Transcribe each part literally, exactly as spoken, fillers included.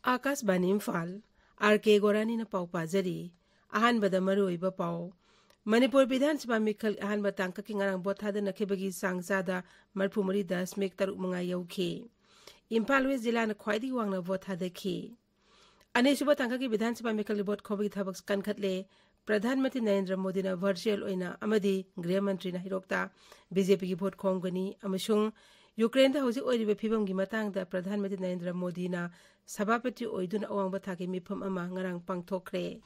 ꯑꯥꯀꯥꯁꯕꯥꯅꯤ Imphal, R ꯀꯦ ꯒꯣꯔꯥꯅꯤꯅ ꯄꯥꯎ ꯄꯥꯖꯔꯤ꯫ ꯑꯍꯥꯟꯕꯗ ꯃꯔꯨꯑꯣꯏꯕ ꯄꯥꯎ꯫ ꯃꯅꯤꯄꯨꯔ ꯕꯤꯙꯥꯟ ꯁꯚꯥ ꯃꯤꯈꯜ ꯑꯍꯥꯟꯕ ꯇꯥꯡꯀꯛꯀꯤ ꯉꯔꯥꯡ ꯚꯣꯠ ꯊꯥꯗꯅꯈꯤꯕꯒꯤ ꯆꯥꯡ ꯆꯥꯗ ꯃꯔꯤꯐꯨ ꯃꯔꯤ ꯗꯁꯃꯤꯛ ꯇꯔꯨꯛ ꯃꯉꯥ ꯌꯧꯈꯤ꯫ ꯏꯝꯐꯥꯜ ꯋꯦꯁ ꯖꯤꯂꯥꯅ ꯈ꯭ꯋꯥꯏꯗꯒꯤ ꯋꯥꯡꯅ ꯚꯣꯠ ꯊꯥꯗꯈꯤ꯫ ꯑꯅꯤꯁꯨꯕ ꯇꯥꯡꯀꯛꯀꯤ ꯕꯤꯙꯥꯟ ꯁꯚꯥ ꯃꯤꯈꯜꯒꯤ ꯚꯣꯠ ꯈꯣꯝꯕꯒꯤ ꯊꯕꯛ ꯀꯟꯈꯠꯂꯦ꯫ ꯄ꯭ꯔꯙꯥꯟ ꯃꯟꯇ꯭ꯔꯤ ꯅꯔꯦꯟꯗ꯭ꯔ ꯃꯣꯗꯤꯅ ꯚꯔꯆꯨꯑꯦꯜ ꯑꯣꯏꯅ ꯑꯃꯗꯤ ꯒ꯭ꯔꯤꯍ ꯃꯟꯇ꯭ꯔꯤꯅ ꯍꯩꯔꯣꯛꯇ ꯕꯤ ꯖꯦ ꯄꯤꯒꯤ ꯚꯣꯠ ꯈꯣꯝꯒꯅꯤ ꯑꯃꯁꯨꯡ ꯌꯨꯀ꯭ꯔꯦꯟꯗ ꯍꯧꯖꯤꯛ ꯑꯣꯏꯔꯤꯕ ꯐꯤꯕꯝꯒꯤ ꯃꯇꯥꯡꯗ ꯄ꯭ꯔꯙꯥꯟ ꯃꯟꯇ꯭ꯔꯤ ꯅꯔꯦꯟꯗ꯭ꯔ ꯃꯣꯗꯤꯅ ꯁꯚꯥꯄꯇꯤ ꯑꯣꯏꯗꯨꯅ ꯑꯋꯥꯡꯕ ꯊꯥꯛꯀꯤ ꯃꯤꯐꯝ ꯑꯃ ꯉꯔꯥꯡ ꯄꯥꯡꯊꯣꯛꯈ꯭ꯔꯦ꯫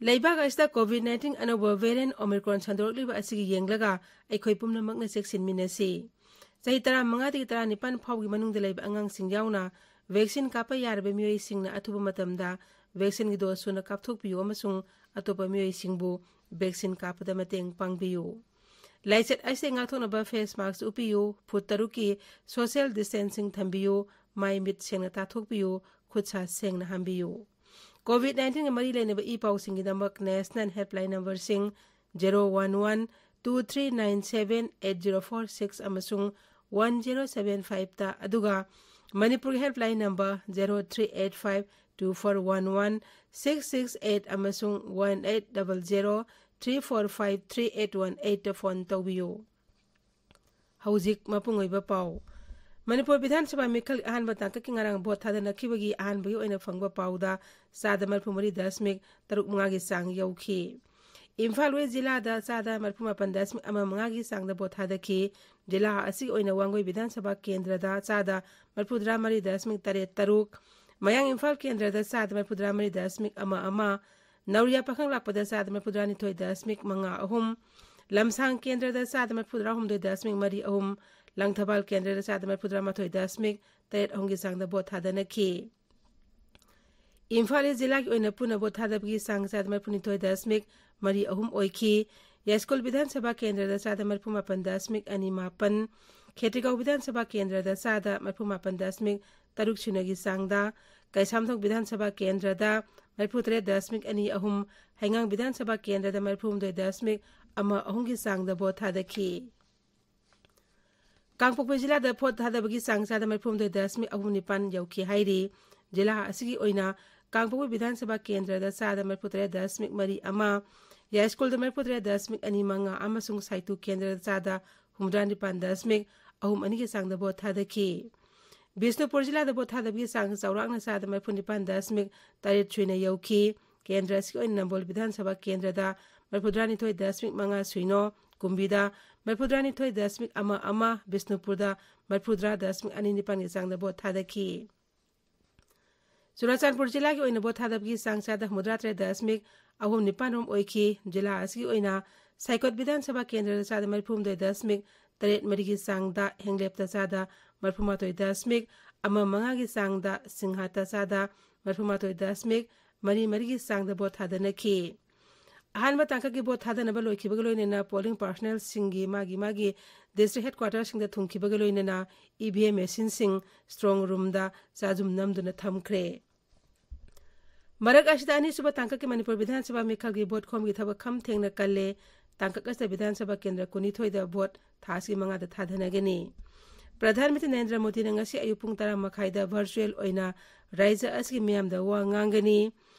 ꯂꯩꯕꯥꯛ ꯑꯁꯤꯗ ꯀꯣꯚꯤꯗ ꯅꯥꯏꯟꯇꯤꯟ ꯑꯅꯧꯕ ꯚꯦꯔꯤꯌꯦꯟ ꯑꯣꯃꯤꯀ꯭ꯔꯣꯟ ꯁꯟꯗꯣꯔꯛꯂꯤꯕ ꯑꯁꯤꯒꯤ ꯌꯦꯡꯂꯒ ꯑꯩꯈꯣꯏ ꯄꯨꯝꯅꯃꯛꯅ ꯆꯦꯛꯁꯤꯟꯃꯤꯟꯅꯁꯤ꯫ ꯆꯍꯤ ꯇꯔꯥꯃꯉꯥꯗꯒꯤ ꯇꯔꯥꯅꯤꯄꯥꯟ ꯐꯥꯎꯒꯤ ꯃꯅꯨꯡꯗ ꯂꯩꯕ ꯑꯉꯥꯡꯁꯤꯡ ꯌꯥꯎꯅ ꯚꯦꯛꯁꯤꯟ ꯀꯥꯞꯄ ꯌꯥꯔꯕ ꯃꯤꯑꯣꯏꯁꯤꯡꯅ ꯑꯊꯨꯕ ꯃꯇꯝꯗ ꯚꯦꯛꯁꯤꯟꯒꯤ ꯗꯣꯁ ꯁꯨꯅ ꯀꯥꯞꯊꯣꯛꯄꯤꯌꯨ ꯑꯃꯁꯨꯡ ꯑꯇꯣꯞꯄ ꯃꯤꯑꯣꯏꯁꯤꯡꯕꯨ ꯚꯦꯛꯁꯤꯟ ꯀꯥꯞꯄꯗ ꯃꯇꯦꯡ ꯄꯥꯡꯕꯤꯌꯨ꯫ ꯂꯥꯏꯆꯠ ꯑꯁꯤꯗꯒꯤ ꯉꯥꯛꯊꯣꯛꯅꯕ ꯐꯦꯁ ꯃꯥꯁꯛ ꯎꯞꯄꯤꯌꯨ, ꯐꯨꯠ ꯇꯔꯨꯛꯀꯤ ꯁꯣꯁꯤꯌꯦꯜ ꯗꯤꯁꯇꯦꯟꯁꯤꯡ ꯊꯝꯕꯤꯌꯨ, ꯃꯥꯏ ꯃꯤꯠ ꯁꯦꯡꯅ ꯇꯥꯊꯣꯛꯄꯤꯌꯨ, ꯈꯨꯠ ꯁꯥ ꯁꯦꯡꯅ ꯍꯥꯝꯕꯤꯌꯨ꯫ ꯀꯣꯚꯤꯗ ꯅꯥꯏꯟꯇꯤꯟꯒ ꯃꯔꯤ ꯂꯩꯅꯕ ꯏ ꯄꯥꯎꯁꯤꯡꯒꯤꯗꯃꯛ ꯅꯦꯁꯅꯦꯜ ꯍꯦꯜꯞꯂꯥꯏꯟ ꯅꯝꯕꯔꯁꯤꯡ zero one one two three nine seven eight zero four six ꯑꯃꯁꯨꯡ ꯋꯥꯟ ꯖꯦꯔꯣ ꯁꯚꯦꯟ ꯐꯥꯏꯚꯇ, ꯑꯗꯨꯒ ꯃꯅꯤꯄꯨꯔꯒꯤ helpline number zero three eight five two four one one six six eight ꯑꯃꯁꯨꯡ one eight double zero three four five three eight one ꯑꯩꯠꯇ phone ꯇꯧꯕꯤꯌꯨ꯫ ꯍꯧꯖꯤꯛ ꯃꯄꯨꯡ ꯑꯣꯏꯕ ꯄꯥꯎ꯫ ꯃꯅꯤꯄꯨꯔ ꯕꯤꯙꯥꯟ ꯁꯚꯥ ꯃꯤꯈꯜ ꯑꯍꯥꯟꯕ ꯇꯥꯡꯀꯛꯀꯤ ꯉꯔꯥꯡ ꯚꯣꯠ ꯊꯥꯗꯅꯈꯤꯕꯒꯤ ꯑꯍꯥꯟꯕꯒꯤ ꯑꯣꯏꯅ ꯐꯪꯕ ꯄꯥꯎꯗ ꯆꯥꯗ ꯃꯔꯤꯐꯨ ꯃꯔꯤ ꯗꯁꯃꯤꯛ ꯇꯔꯨꯛ ꯃꯉꯥꯒꯤ ꯆꯥꯡ ꯌꯧꯈꯤ꯫ ꯏꯝꯐꯥꯜ ꯋꯦꯁ ꯖꯤꯂꯥꯗ ꯆꯥꯗ ꯃꯔꯤꯐꯨ ꯃꯥꯄꯟ ꯗꯁꯃꯤꯛ ꯑꯃ ꯃꯉꯥꯒꯤ ꯆꯥꯡꯗ ꯚꯣꯠ ꯊꯥꯗꯈꯤ꯫ ꯖꯤꯂꯥ ꯑꯁꯤꯒꯤ ꯑꯣꯏꯅ ꯋꯥꯡꯒꯣꯏ ꯕꯤꯙꯥꯟ ꯁꯚꯥ ꯀꯦꯟꯗ꯭ꯔꯗ ꯆꯥꯗ ꯃꯔꯤꯐꯨꯇꯔꯥ ꯃꯔꯤ ꯗꯁꯃꯤꯛ ꯇꯔꯦꯠ ꯇꯔꯨꯛ, ꯃꯌꯥꯡ ꯏꯝꯐꯥꯜ ꯀꯦꯟꯗ꯭ꯔꯗ ꯆꯥꯗ ꯃꯔꯤꯐꯨꯇꯔꯥ ꯃꯔꯤ ꯗꯁꯃꯤꯛ ꯑꯃ ꯑꯃ, ꯅꯧꯔꯤꯌꯥ ꯄꯥꯈꯪ ꯂꯥꯛꯄꯗ ꯆꯥꯗ ꯃꯔꯤꯐꯨꯇꯔꯥꯅꯤꯊꯣꯏ ꯗꯁꯃꯤꯛ ꯃꯉꯥ ꯑꯍꯨꯝ, ꯂꯝꯁꯥꯡ ꯀꯦꯟꯗ꯭ꯔꯗ ꯆꯥꯗ ꯃꯔꯤꯐꯨꯇꯔꯥꯍꯨꯝꯗꯣꯏ ꯗꯁꯃꯤꯛ ꯃꯔꯤ ꯑꯍꯨꯝ, ꯂꯪꯊꯕꯥꯜ ꯀꯦꯟꯗ꯭ꯔꯗ ꯆꯥꯗ ꯃꯔꯤꯐꯨꯇꯔꯥꯃꯥꯊꯣꯏ ꯗꯁꯃꯤꯛ ꯇꯔꯦꯠ ꯑꯍꯨꯝꯒꯤ ꯆꯥꯡꯗ ꯚꯣꯠ ꯊꯥꯗꯅꯈꯤ꯫ ꯏꯝꯐꯥꯜ ꯏꯁ ꯖꯤꯂꯥꯒꯤ ꯑꯣꯏꯅ ꯄꯨꯟꯅ ꯚꯣꯠ ꯊꯥꯗꯕꯒꯤ ꯆꯥꯡ ꯆꯥꯗ ꯃꯔꯤꯐꯨꯅꯤꯊꯣꯏ ꯗꯁꯃꯤꯛ ꯃꯔꯤ ꯑꯍꯨꯝ ꯑꯣꯏꯈꯤ꯫ ꯌꯥꯏꯁ꯭ꯀꯨꯜ ꯕꯤꯙꯥꯟ ꯁꯚꯥ ꯀꯦꯟꯗ꯭ꯔꯗ ꯆꯥꯗ ꯃꯔꯤꯐꯨꯃꯥꯄꯟ ꯗꯁꯃꯤꯛ ꯑꯅꯤ ꯃꯥꯄꯟ, ꯈꯦꯇ꯭ꯔꯤꯒꯥꯎ ꯕꯤꯙꯥꯟ ꯁꯚꯥ ꯀꯦꯟꯗ꯭ꯔꯗ ꯆꯥꯗ ꯃꯔꯤꯐꯨꯃꯥꯄꯟ ꯗꯁꯃꯤꯛ ꯇꯔꯨꯛ ꯁꯤꯅꯣꯒꯤ ꯆꯥꯡꯗ, ꯀꯩꯁꯥꯝꯊꯣꯡ ꯕꯤꯙꯥꯟ ꯁꯚꯥ ꯀꯦꯟꯗ꯭ꯔꯗ ꯃꯔꯤꯐꯨꯇꯔꯦꯠ ꯗꯁꯃꯤꯛ ꯑꯅꯤ ꯑꯍꯨꯝ, ꯍꯩꯉꯥꯡ ꯕꯤꯙꯥꯟ ꯁꯚꯥ ꯀꯦꯟꯗ꯭ꯔꯗ ꯃꯔꯤꯐꯨꯍꯨꯝꯗꯣꯏ ꯗꯁꯃꯤꯛ ꯑꯃ ꯑꯍꯨꯝꯒꯤ ꯆꯥꯡꯗ ꯚꯣꯠ ꯊꯥꯗꯈꯤ꯫ ꯀꯥꯡꯄꯣꯛꯄꯤ ꯖꯤꯂꯥꯗ ꯚꯣꯠ ꯊꯥꯗꯕꯒꯤ ꯆꯥꯡ ꯆꯥꯗ ꯃꯔꯤꯐꯨꯍꯨꯝꯗꯣꯏ ꯗꯁꯃꯤꯛ ꯑꯍꯨꯝ ꯅꯤꯄꯥꯟ ꯌꯧꯈꯤ ꯍꯥꯏꯔꯤ꯫ ꯖꯤꯂꯥ ꯑꯁꯤꯒꯤ ꯑꯣꯏꯅ ꯀꯥꯡꯄꯣꯛꯄꯤ ꯕꯤꯙꯥꯟ ꯁꯚꯥ ꯀꯦꯟꯗ꯭ꯔꯗ ꯆꯥꯗ ꯃꯔꯤꯐꯨꯇꯔꯦꯠ ꯗꯁꯃꯤꯛ ꯃꯔꯤ ꯑꯃ, ꯌꯥꯏꯁ꯭ꯀꯨꯜꯗ ꯃꯔꯤꯐꯨꯇꯔꯦꯠ ꯗꯁꯃꯤꯛ ꯑꯅꯤ ꯃꯉꯥ ꯑꯃꯁꯨꯡ ꯁꯥꯏꯇꯨ ꯀꯦꯟꯗ꯭ꯔꯗ ꯆꯥꯗ ꯍꯨꯝꯐꯨꯇꯔꯥ ꯅꯤꯄꯥꯟ ꯗꯁꯃꯤꯛ ꯑꯍꯨꯝ ꯑꯅꯤꯒꯤ ꯆꯥꯡꯗ ꯚꯣꯠ ꯊꯥꯗꯈꯤ꯫ ꯕꯤꯁꯅꯨꯄꯨꯔ ꯖꯤꯂꯥꯗ ꯚꯣꯠ ꯊꯥꯗꯕꯒꯤ ꯆꯥꯡ ꯆꯥꯎꯔꯥꯛꯅ ꯆꯥꯗ ꯃꯔꯤꯐꯨꯅꯤꯄꯥꯟ ꯗꯁꯃꯤꯛ ꯇꯔꯦꯠ ꯁꯨꯏꯅ ꯌꯧꯈꯤ꯫ ꯀꯦꯟꯗ꯭ꯔ ꯑꯁꯤꯒꯤ ꯑꯣꯏꯅ ꯅꯝꯕꯣꯜ ꯕꯤꯙꯥꯟ ꯁꯚꯥ ꯀꯦꯟꯗ꯭ꯔꯗ ꯃꯔꯤꯐꯨꯇꯔꯥꯅꯤꯊꯣꯏ ꯗꯁꯃꯤꯛ ꯃꯉꯥ ꯁꯨꯏꯅꯣ, ꯀꯨꯝꯕꯤꯗ ꯃꯔꯤꯐꯨꯇꯔꯥꯅꯤꯊꯣꯏ ꯗꯁꯃꯤꯛ ꯑꯃ ꯑꯃ, ꯕꯤꯁꯅꯨꯄꯨꯔꯗ ꯃꯔꯤꯐꯨꯇꯔꯥ ꯗꯁꯃꯤꯛ ꯑꯅꯤ ꯅꯤꯄꯥꯟꯒꯤ ꯆꯥꯡꯗ ꯚꯣꯠ ꯊꯥꯗꯈꯤ꯫ ꯆꯨꯔꯥꯆꯥꯟꯄꯨꯔ ꯖꯤꯂꯥꯒꯤ ꯑꯣꯏꯅ ꯚꯣꯠ ꯊꯥꯗꯕꯒꯤ ꯆꯥꯡ ꯆꯥꯗ ꯍꯨꯝꯐꯨꯇꯔꯥ ꯇꯔꯦꯠ ꯗꯁꯃꯤꯛ ꯑꯍꯨꯝ ꯅꯤꯄꯥꯟ ꯔꯣꯝ ꯑꯣꯏꯈꯤ꯫ ꯖꯤꯂꯥ ꯑꯁꯤꯒꯤ ꯑꯣꯏꯅ ꯁꯥꯏꯀꯣꯠ ꯕꯤꯙꯥꯟ ꯁꯚꯥ ꯀꯦꯟꯗ꯭ꯔꯗ ꯆꯥꯗ ꯃꯔꯤꯐꯨꯍꯨꯝꯗꯣꯏ ꯗꯁꯃꯤꯛ ꯇꯔꯦꯠ ꯃꯔꯤꯒꯤ ꯆꯥꯡꯗ, ꯍꯦꯡꯂꯦꯞꯇ ꯆꯥꯗ ꯃꯔꯤꯐꯨꯃꯥꯊꯣꯏ ꯗꯁꯃꯤꯛ ꯑꯃ ꯃꯉꯥꯒꯤ ꯆꯥꯡꯗ, ꯁꯤꯡꯍꯥꯠꯇ ꯆꯥꯗ ꯃꯔꯤꯐꯨꯃꯥꯊꯣꯏ ꯗꯁꯃꯤꯛ ꯃꯔꯤ ꯃꯔꯤꯒꯤ ꯆꯥꯡꯗ ꯚꯣꯠ ꯊꯥꯗꯅꯈꯤ꯫ ꯑꯍꯥꯟꯕ ꯇꯥꯡꯀꯛꯀꯤ ꯚꯣꯠ ꯊꯥꯗꯅꯕ ꯂꯣꯏꯈꯤꯕꯒ ꯂꯣꯏꯅꯅ ꯄꯣꯂꯤꯡ ꯄꯥꯔꯁꯅꯦꯜꯁꯤꯡꯒꯤ ꯃꯥꯒꯤ ꯃꯥꯒꯤ ꯗꯤꯁꯇ꯭ꯔꯤꯛ ꯍꯦꯗꯀ꯭ꯋꯥꯇꯔꯁꯤꯡꯗ ꯊꯨꯡꯈꯤꯕꯒ ꯂꯣꯏꯅꯅ ꯏ ꯚꯤ ꯑꯦꯝ ꯃꯦꯁꯤꯟꯁꯤꯡ ꯁ꯭ꯇ꯭ꯔꯣꯡ ꯔꯨꯝꯗ ꯆꯥꯖꯨꯝ ꯅꯝꯗꯨꯅ ꯊꯝꯈ꯭ꯔꯦ꯫ ꯃꯔꯛ ꯑꯁꯤꯗ ꯑꯅꯤꯁꯨꯕ ꯇꯥꯡꯀꯛꯀꯤ ꯃꯅꯤꯄꯨꯔ ꯕꯤꯙꯥꯟ ꯁꯚꯥ ꯃꯤꯈꯜꯒꯤ ꯚꯣꯠ ꯈꯣꯝꯒꯤ ꯊꯕꯛ ꯈꯝ ꯊꯦꯡꯅ ꯀꯜꯂꯦ꯫ ꯇꯥꯡꯀꯛ ꯑꯁꯤꯗ ꯕꯤꯙꯥꯟ ꯁꯚꯥ ꯀꯦꯟꯗ꯭ꯔ ꯀꯨꯟꯅꯤꯊꯣꯏꯗ ꯚꯣꯠ ꯊꯥ ꯑꯁꯤꯒꯤ ꯃꯉꯥꯗ ꯊꯥꯗꯅꯒꯅꯤ꯫ ꯄ꯭ꯔꯙꯥꯟ ꯃꯟꯇ꯭ꯔꯤ ꯅꯔꯦꯟꯗ꯭ꯔ ꯃꯣꯗꯤꯅ ꯉꯁꯤ ꯑꯌꯨꯛ ꯄꯨꯡ ꯇꯔꯥ ꯃꯈꯥꯏꯗ ꯚꯔꯆꯨꯑꯦꯜ ꯑꯣꯏꯅ ꯔꯥꯏꯖ꯭ꯌ ꯑꯁꯤꯒꯤ ꯃꯤꯌꯥꯝꯗ ꯋꯥ ꯉꯥꯡꯒꯅꯤ꯫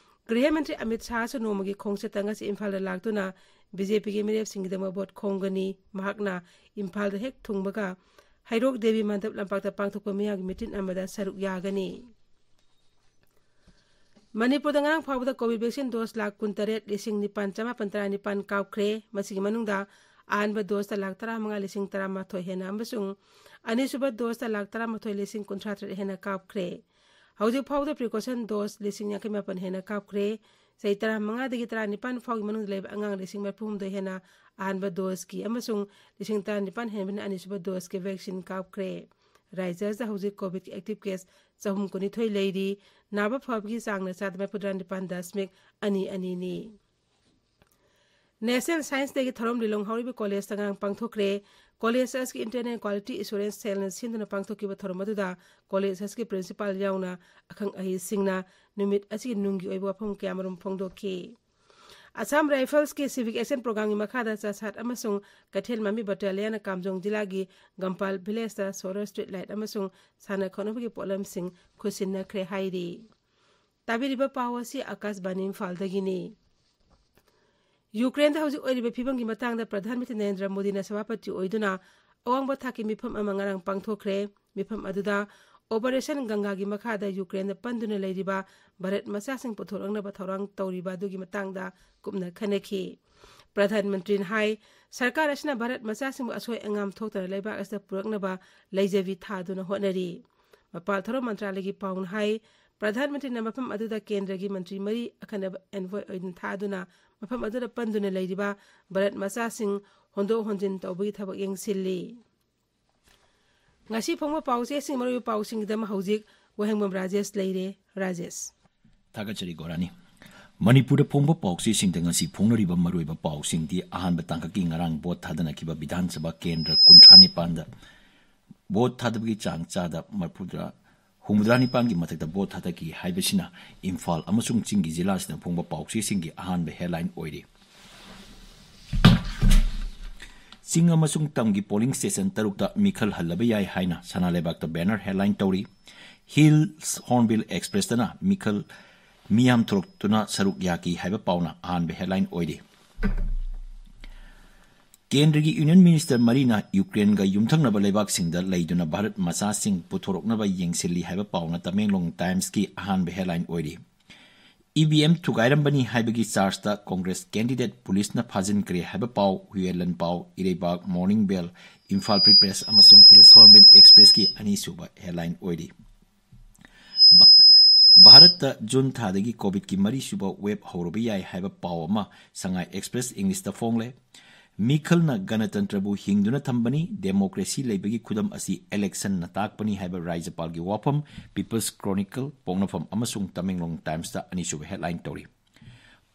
ꯒ꯭ꯔꯤꯍ ꯃꯟꯇ꯭ꯔꯤ ꯑꯃꯤꯠ ꯁꯥꯍꯁꯨ ꯅꯣꯡꯃꯒꯤ ꯈꯣꯡꯆꯠꯇ ꯉꯁꯤ ꯏꯝꯐꯥꯜꯗ ꯂꯥꯛꯇꯨꯅ ꯕꯤ ꯖꯦ ꯄꯤꯒꯤ ꯃꯤꯔꯦꯞꯁꯤꯡꯒꯤꯗꯃꯛ ꯚꯣꯠ ꯈꯣꯝꯒꯅꯤ꯫ ꯃꯍꯥꯛꯅ ꯏꯝꯐꯥꯜꯗ ꯍꯦꯛ ꯊꯨꯡꯕꯒ ꯍꯩꯔꯣꯛ ꯗꯦꯕꯤ ꯃꯟꯗꯞ ꯂꯝꯄꯥꯛꯇ ꯄꯥꯡꯊꯣꯛꯄ ꯃꯤꯌꯥꯝꯒꯤ ꯃꯤꯇꯤꯟ ꯑꯃꯗ ꯁꯔꯨꯛ ꯌꯥꯒꯅꯤ꯫ ꯃꯅꯤꯄꯨꯔꯗ ꯉꯔꯥꯡ ꯐꯥꯎꯕꯗ ꯀꯣꯚꯤꯗ ꯚꯦꯛꯁꯤꯟ ꯗꯣꯁ ꯂꯥꯈ ꯀꯨꯟꯇꯔꯦꯠ ꯂꯤꯁꯤꯡ ꯅꯤꯄꯥꯟ ꯆꯃꯥꯄꯟ ꯇꯔꯥꯅꯤꯄꯥꯟ ꯀꯥꯞꯈ꯭ꯔꯦ꯫ ꯃꯁꯤꯒꯤ ꯃꯅꯨꯡꯗ ꯑꯍꯥꯟꯕ ꯗꯣꯁꯇ ꯂꯥꯈ ꯇꯔꯥꯃꯉꯥ ꯂꯤꯁꯤꯡ ꯇꯔꯥꯃꯥꯊꯣꯏ ꯍꯦꯟꯅ ꯑꯃꯁꯨꯡ ꯑꯅꯤꯁꯨꯕ ꯗꯣꯁꯇ ꯂꯥꯈ ꯇꯔꯥꯃꯥꯊꯣꯏ ꯂꯤꯁꯤꯡ ꯀꯨꯟꯊ꯭ꯔꯥ ꯇꯔꯦꯠ ꯍꯦꯟꯅ ꯀꯥꯞꯈ꯭ꯔꯦ꯫ ꯍꯧꯖꯤꯛ ꯐꯥꯎꯕꯗ ꯄ꯭ꯔꯤꯀꯣꯁꯟ ꯗꯣꯁ ꯂꯤꯁꯤꯡ ꯌꯥꯡꯈꯩ ꯃꯥꯄꯟ ꯍꯦꯟꯅ ꯀꯥꯞꯈ꯭ꯔꯦ꯫ ꯆꯍꯤ ꯇꯔꯥꯃꯉꯥꯗꯒꯤ ꯇꯔꯥꯅꯤꯄꯥꯟ ꯐꯥꯎꯒꯤ ꯃꯅꯨꯡꯗ ꯂꯩꯕ ꯑꯉꯥꯡ ꯂꯤꯁꯤꯡ ꯃꯔꯤꯐꯨꯍꯨꯝꯗꯣꯏ ꯍꯦꯟꯅ ꯑꯍꯥꯟꯕ ꯗꯣꯁꯀꯤ ꯑꯃꯁꯨꯡ ꯂꯤꯁꯤꯡ ꯇꯔꯥꯅꯤꯄꯥꯟ ꯍꯦꯟꯕꯅ ꯑꯅꯤꯁꯨꯕ ꯗꯣꯁꯀꯤ ꯚꯦꯛꯁꯤꯟ ꯀꯥꯞꯈ꯭ꯔꯦ꯫ ꯔꯥꯏꯖ꯭ꯌ ꯑꯁꯤꯗ ꯍꯧꯖꯤꯛ COVID-ꯀꯤ active case ꯆꯍꯨꯝ ꯀꯨꯟꯅꯤꯊꯣꯏ ꯂꯩꯔꯤ꯫ ꯅꯥꯕ ꯐꯕꯒꯤ ꯆꯥꯡꯅ ꯆꯥꯗ ꯃꯔꯤꯐꯨꯇꯔꯥ ꯅꯤꯄꯥꯟ ꯗꯁꯃꯤꯛ ꯑꯅꯤ ꯑꯅꯤꯅꯤ꯫ National Science Dayꯒꯤ ꯊꯧꯔꯝ ꯂꯤꯂꯣꯡ ꯍꯥꯎꯔꯤꯕ ꯀꯣꯂꯦꯖꯇ ꯉꯔꯥꯡ ꯄꯥꯡꯊꯣꯛꯈ꯭ꯔꯦ꯫ ꯀꯣꯂꯦꯖ ꯑꯁꯤꯒꯤ Internal Quality Assurance Cellꯅ ꯁꯤꯟꯗꯨꯅ ꯄꯥꯡꯊꯣꯛꯈꯤꯕ ꯊꯧꯔꯝ ꯑꯗꯨꯗ ꯀꯣꯂꯦꯖ ꯑꯁꯤꯒꯤ principal ꯌꯥꯎꯅ ꯑꯈꯪ ꯑꯍꯩꯁꯤꯡꯅ ꯅꯨꯃꯤꯠ ꯑꯁꯤꯒꯤ ꯅꯨꯡꯒꯤ ꯑꯣꯏꯕ ꯋꯥꯐꯝ ꯀꯌꯥꯃꯔꯨꯝ ꯐꯣꯡꯗꯣꯛꯈꯤ꯫ Assam Riflesꯀꯤ Civic Action Programꯒꯤ ꯃꯈꯥꯗ ꯆꯥꯁꯥꯠ ꯑꯃꯁꯨꯡ ꯀꯩꯊꯦꯜ ꯃꯥꯟꯕꯤ battalionꯅ ꯀꯥꯝꯖꯣꯡ ꯖꯤꯂꯥꯒꯤ ꯒꯝꯄꯥꯜ villageꯇ solar street light ꯑꯃꯁꯨꯡ ꯁꯥꯟꯅ ꯈꯣꯠꯅꯕꯒꯤ ꯄꯣꯠꯂꯝꯁꯤꯡ ꯈꯨꯠꯁꯤꯟꯅꯈ꯭ꯔꯦ ꯍꯥꯏꯔꯤ꯫ ꯇꯥꯕꯤꯔꯤꯕ ꯄꯥꯎ ꯑꯁꯤ ꯑꯀꯥꯁꯕꯥꯅꯤ ꯏꯝꯐꯥꯜꯗꯒꯤꯅꯤ꯫ ꯌꯨꯀ꯭ꯔꯦꯟꯗ ꯍꯧꯖꯤꯛ ꯑꯣꯏꯔꯤꯕ ꯐꯤꯕꯝꯒꯤ ꯃꯇꯥꯡꯗ ꯄ꯭ꯔꯙꯥꯟ ꯃꯟꯇ꯭ꯔꯤ ꯅꯔꯦꯟꯗ꯭ꯔ ꯃꯣꯗꯤꯅ ꯁꯚꯥꯄꯇꯤ ꯑꯣꯏꯗꯨꯅ ꯑꯋꯥꯡꯕ ꯊꯥꯛꯀꯤ ꯃꯤꯐꯝ ꯑꯃ ꯉꯔꯥꯡ ꯄꯥꯡꯊꯣꯛꯈ꯭ꯔꯦ꯫ ꯃꯤꯐꯝ ꯑꯗꯨꯗ Operation Gangaꯒꯤ ꯃꯈꯥꯗ ꯌꯨꯀ꯭ꯔꯦꯟꯗ ꯄꯟꯗꯨꯅ ꯂꯩꯔꯤꯕ ꯚꯥꯔꯠ ꯃꯆꯥꯁꯤꯡ ꯄꯨꯊꯣꯔꯛꯅꯕ ꯊꯧꯔꯥꯡ ꯇꯧꯔꯤꯕ ꯑꯗꯨꯒꯤ ꯃꯇꯥꯡꯗ ꯀꯨꯞꯅ ꯈꯟꯅꯈꯤ꯫ ꯄ꯭ꯔꯙꯥꯟ ꯃꯟꯇ꯭ꯔꯤꯅ ꯍꯥꯏ, ꯁꯔꯀꯥꯔ ꯑꯁꯤꯅ ꯚꯥꯔꯠ ꯃꯆꯥꯁꯤꯡꯕꯨ ꯑꯁꯣꯏ ꯑꯉꯥꯝ ꯊꯣꯛꯇꯅ ꯂꯩꯕꯥꯛ ꯑꯁꯤꯗ ꯄꯨꯔꯛꯅꯕ ꯂꯩꯖꯕꯤ ꯊꯥꯗꯨꯅ ꯍꯣꯠꯅꯔꯤ꯫ ꯃꯄꯥꯜ ꯊꯧꯔꯝ ꯃꯟꯇ꯭ꯔꯥꯂꯌꯒꯤ ꯄꯥꯎꯅ ꯍꯥꯏ, ꯄ꯭ꯔꯙꯥꯟ ꯃꯟꯇ꯭ꯔꯤꯅ ꯃꯐꯝ ꯑꯗꯨꯗ ꯀꯦꯟꯗ꯭ꯔꯒꯤ ꯃꯟꯇ꯭ꯔꯤ ꯃꯔꯤ ꯑꯈꯟꯅꯕ envoy ꯑꯣꯏꯅ ꯊꯥꯗꯨꯅ ꯃꯐꯝ ꯑꯗꯨꯗ ꯄꯟꯗꯨꯅ ꯂꯩꯔꯤꯕ ꯚꯥꯔꯠ ꯃꯆꯥꯁꯤꯡ ꯍꯣꯟꯗꯣꯛ ꯍꯣꯟꯖꯤꯟ ꯇꯧꯕꯒꯤ ꯊꯕꯛ ꯌꯦꯡꯁꯤꯜꯂꯤ꯫ ꯉꯁꯤ ꯐꯣꯡꯕ ꯄꯥꯎꯆꯦꯁꯤꯡ, ꯃꯔꯨꯑꯣꯏꯕ ꯄꯥꯎꯁꯤꯡꯒꯤꯗꯃꯛ ꯍꯧꯖꯤꯛ ꯋꯥꯍꯦꯡꯕꯝ ꯔꯥꯖꯦꯁ ꯂꯩꯔꯦ꯫ ꯔꯥꯖꯦꯁ꯫ ꯊꯥꯒꯠꯆꯔꯤ ꯒꯣꯔꯥꯅꯤ꯫ ꯃꯅꯤꯄꯨꯔꯗ ꯐꯣꯡꯕ ꯄꯥꯎꯆꯦꯁꯤꯡꯗ ꯉꯁꯤ ꯐꯣꯡꯅꯔꯤꯕ ꯃꯔꯨꯑꯣꯏꯕ ꯄꯥꯎꯁꯤꯡꯗꯤ: ꯑꯍꯥꯟꯕ ꯇꯥꯡꯀꯛꯀꯤ ꯉꯔꯥꯡ ꯚꯣꯠ ꯊꯥꯗꯅꯈꯤꯕ ꯕꯤꯙꯥꯟ ꯁꯚꯥ ꯀꯦꯟꯗ꯭ꯔ ꯀꯨꯟꯊ꯭ꯔꯥ ꯅꯤꯄꯥꯟꯗ ꯚꯣꯠ ꯊꯥꯗꯕꯒꯤ ꯆꯥꯡ ꯆꯥꯗ ꯃꯔꯤꯐꯨꯇꯔꯥ, ꯍꯨꯝꯐꯨꯇꯔꯥ ꯅꯤꯄꯥꯟꯒꯤ ꯃꯊꯛꯇ ꯚꯣꯠ ꯊꯥꯗꯈꯤ ꯍꯥꯏꯕꯁꯤꯅ ꯏꯝꯐꯥꯜ ꯑꯃꯁꯨꯡ ꯆꯤꯡꯒꯤ ꯖꯤꯂꯥꯁꯤꯡꯗ ꯐꯣꯡꯕ ꯄꯥꯎꯆꯦꯁꯤꯡꯒꯤ ꯑꯍꯥꯟꯕ headline ꯑꯣꯏꯔꯤ꯫ ꯆꯤꯡ ꯑꯃꯁꯨꯡ ꯇꯝꯒꯤ polling station ꯇꯔꯨꯛꯇ ꯃꯤꯈꯜ ꯍꯜꯂꯕ ꯌꯥꯏ ꯍꯥꯏꯅ ꯁꯅꯥ ꯂꯩꯕꯥꯛꯇ banner headline ꯇꯧꯔꯤ꯫ Hills Hornbill Expressꯇꯅ ꯃꯤꯈꯜ, ꯃꯤꯌꯥꯝ ꯊꯣꯛꯂꯛꯇꯨꯅ ꯁꯔꯨꯛ ꯌꯥꯈꯤ ꯍꯥꯏꯕ ꯄꯥꯎꯅ ꯑꯍꯥꯟꯕ headline ꯑꯣꯏꯔꯤ꯫ ꯀꯦꯟꯗ꯭ꯔꯒꯤ Union Minister ꯃꯔꯤꯅ ꯌꯨꯀ꯭ꯔꯦꯟꯒ ꯌꯨꯝꯊꯪꯅꯕ ꯂꯩꯕꯥꯛꯁꯤꯡꯗ ꯂꯩꯗꯨꯅ ꯚꯥꯔꯠ ꯃꯆꯥꯁꯤꯡ ꯄꯨꯊꯣꯔꯛꯅꯕ ꯌꯦꯡꯁꯤꯜꯂꯤ ꯍꯥꯏꯕ ꯄꯥꯎꯅ ꯇꯃꯦꯡꯂꯣꯡ Timesꯀꯤ ꯑꯍꯥꯟꯕ headline ꯑꯣꯏꯔꯤ꯫ EVM ꯊꯨꯒꯥꯏꯔꯝꯕꯅꯤ ꯍꯥꯏꯕꯒꯤ chargeꯇ Congress candidate ꯄꯨꯂꯤꯁꯅ ꯐꯥꯖꯤꯟꯈ꯭ꯔꯦ ꯍꯥꯏꯕ ꯄꯥꯎ Huiyen Lanpao, ꯏꯔꯩꯕꯥꯛ, Morning Bell, Imphal Free Press ꯑꯃꯁꯨꯡ Hills Hornbill Expressꯀꯤ ꯑꯅꯤꯁꯨꯕ headline ꯑꯣꯏꯔꯤ꯫ ꯚꯥ-, ꯚꯥꯔꯠꯇ ꯖꯨꯟ ꯊꯥꯗꯒꯤ COVIDꯀꯤ ꯃꯔꯤꯁꯨꯕ wave ꯍꯧꯔꯕ ꯌꯥꯏ ꯍꯥꯏꯕ ꯄꯥꯎ ꯑꯃ ꯁꯉꯥꯏ Express Englishꯇ ꯐꯣꯡꯂꯦ꯫ ꯃꯤꯈꯜꯅ ꯒꯅꯇꯟꯇ꯭ꯔꯕꯨ ꯍꯤꯡꯗꯨꯅ ꯊꯝꯕꯅꯤ, ꯗꯦꯃꯣꯀ꯭ꯔꯦꯁꯤ ꯂꯩꯕꯒꯤ ꯈꯨꯗꯝ ꯑꯁꯤ ꯏꯂꯦꯛꯁꯟꯅ ꯇꯥꯛꯄꯅꯤ ꯍꯥꯏꯕ ꯔꯥꯖ꯭ꯌꯄꯥꯜꯒꯤ ꯋꯥꯐꯝ People's Chronicle, ꯄꯣꯛꯅꯐꯝ ꯑꯃꯁꯨꯡ ꯇꯃꯦꯡꯂꯣꯡ ꯇꯥꯏꯝꯁꯇ ꯑꯅꯤꯁꯨꯕ ꯍꯦꯗꯂꯥꯏꯟ ꯇꯧꯔꯤ꯫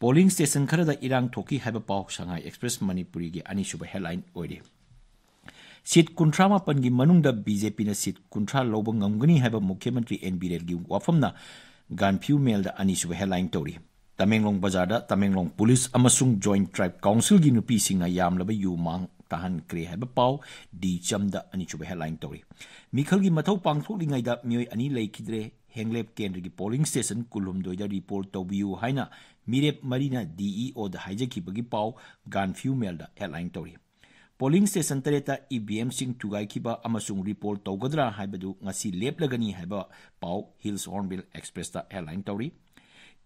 ꯄꯣꯂꯤꯡ ꯁ꯭ꯇꯦꯁꯟ ꯈꯔꯗ ꯏꯔꯥꯡ ꯊꯣꯛꯈꯤ ꯍꯥꯏꯕ ꯄꯥꯎ ꯁꯉꯥꯏ ꯑꯦꯛꯁꯄ꯭ꯔꯦꯁ ꯃꯅꯤꯄꯨꯔꯤꯒꯤ ꯑꯅꯤꯁꯨꯕ ꯍꯦꯗꯂꯥꯏꯟ ꯑꯣꯏꯔꯤ꯫ ꯁꯤꯠ ꯀꯨꯟꯊ꯭ꯔꯥ ꯃꯥꯄꯟꯒꯤ ꯃꯅꯨꯡꯗ ꯕꯤꯖꯦꯄꯤꯅ ꯁꯤꯠ ꯀꯨꯟꯊ꯭ꯔꯥ ꯂꯧꯕ ꯉꯝꯒꯅꯤ ꯍꯥꯏꯕ ꯃꯨꯈ꯭ꯌ ꯃꯟꯇ꯭ꯔꯤ ꯑꯦꯟ ꯕꯤꯔꯦꯟꯒꯤ ꯋꯥꯐꯝꯅ ꯒꯥꯟꯐꯤꯌꯨ ꯃꯦꯜꯗ ꯑꯅꯤꯁꯨꯕ ꯍꯦꯗꯂꯥꯏꯟ ꯇꯧꯔꯤ꯫ ꯇꯃꯦꯡꯂꯣꯡ ꯕꯖꯥꯔꯗ ꯇꯃꯦꯡꯂꯣꯡ ꯄꯨꯂꯤꯁ ꯑꯃꯁꯨꯡ ꯖꯣꯏꯟꯠ ꯇ꯭ꯔꯥꯏꯕ ꯀꯥꯎꯟꯁꯤꯜꯒꯤ ꯅꯨꯄꯤꯁꯤꯡꯅ ꯌꯥꯝꯂꯕ ꯌꯨ ꯃꯥꯡ ꯇꯥꯍꯟꯈ꯭ꯔꯦ ꯍꯥꯏꯕ ꯄꯥꯎ ꯗꯤ ꯆꯝꯗ ꯑꯅꯤꯁꯨꯕ ꯍꯦꯗꯂꯥꯏꯟ ꯇꯧꯔꯤ꯫ ꯃꯤꯈꯜꯒꯤ ꯃꯊꯧ ꯄꯥꯡꯊꯣꯛꯂꯤꯉꯩꯗ ꯃꯤꯑꯣꯏ ꯑꯅꯤ ꯂꯩꯈꯤꯗ꯭ꯔꯦ꯫ ꯍꯦꯡꯂꯦꯞ ꯀꯦꯟꯗ꯭ꯔꯒꯤ ꯄꯣꯂꯤꯡ ꯁ꯭ꯇꯦꯁꯟ ꯀꯨꯟꯍꯨꯝꯗꯣꯏꯗ ꯔꯤꯄꯣꯔꯠ ꯇꯧꯕꯤꯌꯨ ꯍꯥꯏꯅ ꯃꯤꯔꯦꯞ ꯃꯔꯤꯅ ꯗꯤ ꯏ ꯑꯣꯗ ꯍꯥꯏꯖꯈꯤꯕꯒꯤ ꯄꯥꯎ ꯒꯥꯟꯐꯤꯌꯨ ꯃꯦꯜꯗ ꯍꯦꯗꯂꯥꯏꯟ ꯇꯧꯔꯤ꯫ ꯄꯣꯂꯤꯡ ꯁ꯭ꯇꯦꯁꯟ ꯇꯔꯦꯠꯇ ꯏ ꯚꯤ ꯑꯦꯝꯁꯤꯡ ꯊꯨꯒꯥꯏꯈꯤꯕ ꯑꯃꯁꯨꯡ ꯔꯤꯄꯣꯜ ꯇꯧꯒꯗ꯭ꯔꯥ ꯍꯥꯏꯕꯗꯨ ꯉꯁꯤ ꯂꯦꯞꯂꯒꯅꯤ ꯍꯥꯏꯕ ꯄꯥꯎ ꯍꯤꯜꯁ ꯍꯣꯔꯟꯕꯤꯜ ꯑꯦꯛꯁꯄ꯭ꯔꯦꯁꯇ ꯍꯦꯗꯂꯥꯏꯟ ꯇꯧꯔꯤ꯫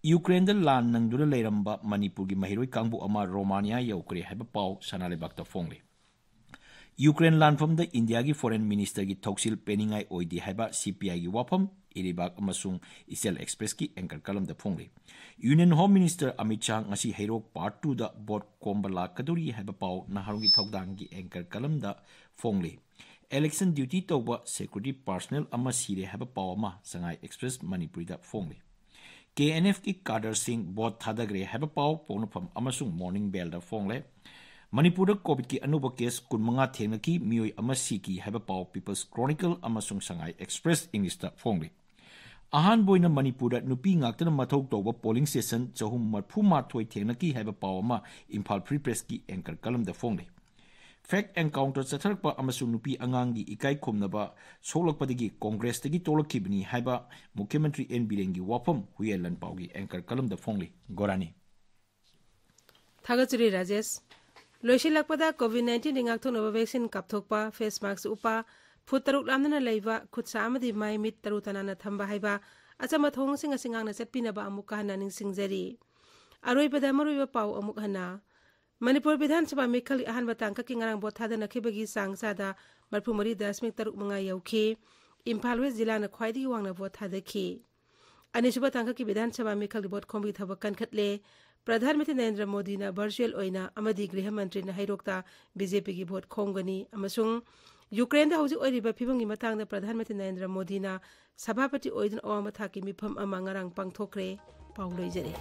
ꯌꯨꯀ꯭ꯔꯦꯟꯗ ꯂꯥꯟ ꯅꯪꯗꯨꯅ ꯂꯩꯔꯝꯕ ꯃꯅꯤꯄꯨꯔꯒꯤ ꯃꯍꯩꯔꯣꯏ ꯀꯥꯡꯕꯨ ꯑꯃ ꯔꯣꯃꯥꯅꯤꯌꯥ ꯌꯧꯈ꯭ꯔꯦ ꯍꯥꯏꯕ ꯄꯥꯎ ꯁꯅꯥ ꯂꯩꯕꯥꯛꯇ ꯐꯣꯡꯂꯤ꯫ ꯌꯨꯀ꯭ꯔꯦꯟ ꯂꯥꯟꯐꯝꯗ ꯏꯟꯗꯤꯌꯥꯒꯤ ꯐꯣꯔꯦꯟ ꯃꯤꯅꯤꯁꯇꯔꯒꯤ ꯊꯧꯁꯤꯜ ꯄꯦꯟꯅꯤꯡꯉꯥꯏ ꯑꯣꯏꯗꯦ ꯍꯥꯏꯕ ꯁꯤ ꯄꯤ ꯑꯥꯏꯒꯤ ꯋꯥꯐꯝ ꯏꯔꯩꯕꯥꯛ ꯑꯃꯁꯨꯡ ꯏꯆꯦꯜ ꯑꯦꯛꯁꯄ꯭ꯔꯦꯁꯀꯤ ꯑꯦꯡꯀꯔ ꯀꯂꯝꯗ ꯐꯣꯡꯂꯤ꯫ Union home minister Amit Shah ꯉꯁꯤ ꯍꯩꯔꯣꯛ ꯄꯥꯔꯠ ꯇꯨꯗ ꯚꯣꯠ ꯈꯣꯝꯕ ꯂꯥꯛꯀꯗꯧꯔꯤ ꯍꯥꯏꯕ ꯄꯥꯎ ꯅꯍꯥꯔꯣꯜꯒꯤ ꯊꯧꯗꯥꯡꯒꯤ ꯑꯦꯡꯀꯔ ꯀꯂꯝꯗ ꯐꯣꯡꯂꯤ꯫ ꯏꯂꯦꯛꯁꯟ ꯗ꯭ꯌꯨꯇꯤ ꯇꯧꯕ ꯁꯦꯀ꯭ꯌꯨꯔꯤꯇꯤ ꯄꯥꯔꯁꯅꯦꯜ ꯑꯃ ꯁꯤꯔꯦ ꯍꯥꯏꯕ ꯄꯥꯎ ꯑꯃ ꯁꯉꯥꯏ ꯑꯦꯛꯁꯄ꯭ꯔꯦꯁ ꯃꯅꯤꯄꯨꯔꯤꯗ ꯐꯣꯡꯂꯤ꯫ ꯀꯦ ꯑꯦꯟ ꯑꯦꯐꯀꯤ ꯀꯥꯗꯔꯁꯤꯡ ꯚꯣꯠ ꯊꯥꯗꯈ꯭ꯔꯦ ꯍꯥꯏꯕ ꯄꯥꯎ ꯄꯣꯛꯅꯐꯝ ꯑꯃꯁꯨꯡ ꯃꯣꯔꯅꯤꯡ ꯕꯦꯜꯗ ꯐꯣꯡꯂꯦ꯫ ꯃꯅꯤꯄꯨꯔꯗ ꯀꯣꯚꯤꯗꯀꯤ ꯑꯅꯧꯕ ꯀꯦꯁ ꯀꯨꯟꯃꯉꯥ ꯊꯦꯡꯅꯈꯤ, ꯃꯤꯑꯣꯏ ꯑꯃ ꯁꯤꯈꯤ ꯍꯥꯏꯕ ꯄꯥꯎ ꯄꯤꯄꯜꯁ ꯀ꯭ꯔꯣꯅꯤꯀꯜ ꯑꯃꯁꯨꯡ ꯁꯉꯥꯏ ꯑꯦꯛꯁꯄ꯭ꯔꯦꯁ ꯏꯪꯂꯤꯁꯇ ꯐꯣꯡꯂꯤ꯫ ꯑꯍꯥꯟꯕ ꯑꯣꯏꯅ ꯃꯅꯤꯄꯨꯔꯗ ꯅꯨꯄꯤ ꯉꯥꯛꯇꯅ ꯃꯊꯧ ꯇꯧꯕ ꯄꯣꯂꯤꯡ ꯁ꯭ꯇꯦꯁꯟ ꯆꯍꯨꯝ ꯃꯔꯤꯐꯨ ꯃꯥꯊꯣꯏ ꯊꯦꯡꯅꯈꯤ ꯍꯥꯏꯕ ꯄꯥꯎ ꯑꯃ ꯏꯝꯐꯥꯜ ꯐ꯭ꯔꯤ ꯄ꯭ꯔꯦꯁꯀꯤ ꯑꯦꯡꯀꯔ ꯀꯂꯝꯗ ꯐꯣꯡꯂꯤ꯫ ꯐꯦꯛ ꯑꯦꯟꯀꯥꯎꯟꯇꯔ ꯆꯠꯊꯔꯛꯄ ꯑꯃꯁꯨꯡ ꯅꯨꯄꯤ ꯑꯉꯥꯡꯒꯤ ꯏꯀꯥꯏ ꯈꯨꯝꯅꯕ ꯁꯣꯛꯂꯛꯄꯗꯒꯤ ꯀꯣꯡꯒ꯭ꯔꯦꯁꯇꯒꯤ ꯇꯣꯛꯂꯛꯈꯤꯕꯅꯤ ꯍꯥꯏꯕ ꯃꯨꯈ꯭ꯌ ꯃꯟꯇ꯭ꯔꯤ ꯑꯦꯟ ꯕꯤꯔꯦꯟꯒꯤ ꯋꯥꯐꯝ ꯍꯨꯏꯌꯦꯟ ꯂꯟꯄꯥꯎꯒꯤ ꯑꯦꯡꯀꯔ ꯀꯂꯝꯗ ꯐꯣꯡꯂꯤ꯫ ꯒꯣꯔꯥꯅꯤ꯫ ꯊꯥꯒꯠꯆꯔꯤ ꯔꯥꯖꯦꯁ꯫ ꯂꯣꯏꯁꯤꯜꯂꯛꯄꯗ ꯀꯣꯚꯤꯗ ꯅꯥꯏꯟꯇꯤꯟꯗꯒꯤ ꯉꯥꯛꯊꯣꯛꯅꯕ ꯚꯦꯛꯁꯤꯟ ꯀꯥꯞꯊꯣꯛꯄ, ꯐꯦꯁ ꯃꯥꯛꯁ ꯎꯞꯄ, ꯐꯨꯠ ꯇꯔꯨꯛ ꯂꯥꯞꯅꯅ ꯂꯩꯕ, ꯈꯨꯠ ꯁꯥ ꯑꯃꯗꯤ ꯃꯥꯏ ꯃꯤꯠ ꯇꯔꯨ ꯇꯅꯥꯟꯅ ꯊꯝꯕ ꯍꯥꯏꯕ ꯑꯆꯝꯕ ꯊꯧꯑꯣꯡꯁꯤꯡ ꯑꯁꯤ ꯉꯥꯛꯅ ꯆꯠꯄꯤꯅꯕ ꯑꯃꯨꯛꯀ ꯍꯟꯅ ꯅꯤꯡꯁꯤꯡꯖꯔꯤ꯫ ꯑꯔꯣꯏꯕꯗ ꯃꯔꯨꯑꯣꯏꯕ ꯄꯥꯎ ꯑꯃꯨꯛ ꯍꯟꯅ꯫ ꯃꯅꯤꯄꯨꯔ ꯕꯤꯙꯥꯟ ꯁꯚꯥ ꯃꯤꯈꯜꯒꯤ ꯑꯍꯥꯟꯕ ꯇꯥꯡꯀꯛꯀꯤ ꯉꯔꯥꯡ ꯚꯣꯠ ꯊꯥꯗꯅꯈꯤꯕꯒꯤ ꯆꯥꯡ ꯆꯥꯗ ꯃꯔꯤꯐꯨ ꯃꯔꯤ ꯗꯁꯃꯤꯛ ꯇꯔꯨꯛ ꯃꯉꯥ ꯌꯧꯈꯤ꯫ ꯏꯝꯐꯥꯜ ꯋꯦꯁ ꯖꯤꯂꯥꯅ ꯈ꯭ꯋꯥꯏꯗꯒꯤ ꯋꯥꯡꯅ ꯚꯣꯠ ꯊꯥꯗꯈꯤ꯫ ꯑꯅꯤꯁꯨꯕ ꯇꯥꯡꯀꯛꯀꯤ ꯕꯤꯙꯥꯟ ꯁꯚꯥ ꯃꯤꯈꯜꯒꯤ ꯚꯣꯠ ꯈꯣꯝꯕꯒꯤ ꯊꯕꯛ ꯀꯟꯈꯠꯂꯦ꯫ ꯄ꯭ꯔꯙꯥꯟ ꯃꯟꯇ꯭ꯔꯤ ꯅꯔꯦꯟꯗ꯭ꯔ ꯃꯣꯗꯤꯅ ꯚꯔꯆꯨꯑꯦꯜ ꯑꯣꯏꯅ ꯑꯃꯗꯤ ꯒ꯭ꯔꯤꯍ ꯃꯟꯇ꯭ꯔꯤꯅ ꯍꯩꯔꯣꯛꯇ ꯕꯤ ꯖꯦ ꯄꯤꯒꯤ ꯚꯣꯠ ꯈꯣꯝꯒꯅꯤ ꯑꯃꯁꯨꯡ ꯌꯨꯀ꯭ꯔꯦꯟꯗ ꯍꯧꯖꯤꯛ ꯑꯣꯏꯔꯤꯕ ꯐꯤꯕꯝꯒꯤ ꯃꯇꯥꯡꯗ ꯄ꯭ꯔꯙꯥꯟ ꯃꯟꯇ꯭ꯔꯤ ꯅꯔꯦꯟꯗ꯭ꯔ ꯃꯣꯗꯤꯅ ꯁꯚꯥꯄꯇꯤ ꯑꯣꯏꯗꯨꯅ ꯑꯋꯥꯡꯕ ꯊꯥꯛꯀꯤ ꯃꯤꯐꯝ ꯑꯃ ꯉꯔꯥꯡ ꯄꯥꯡꯊꯣꯛꯈ꯭ꯔꯦ꯫ ꯄꯥꯎ ꯂꯣꯏꯖꯔꯦ꯫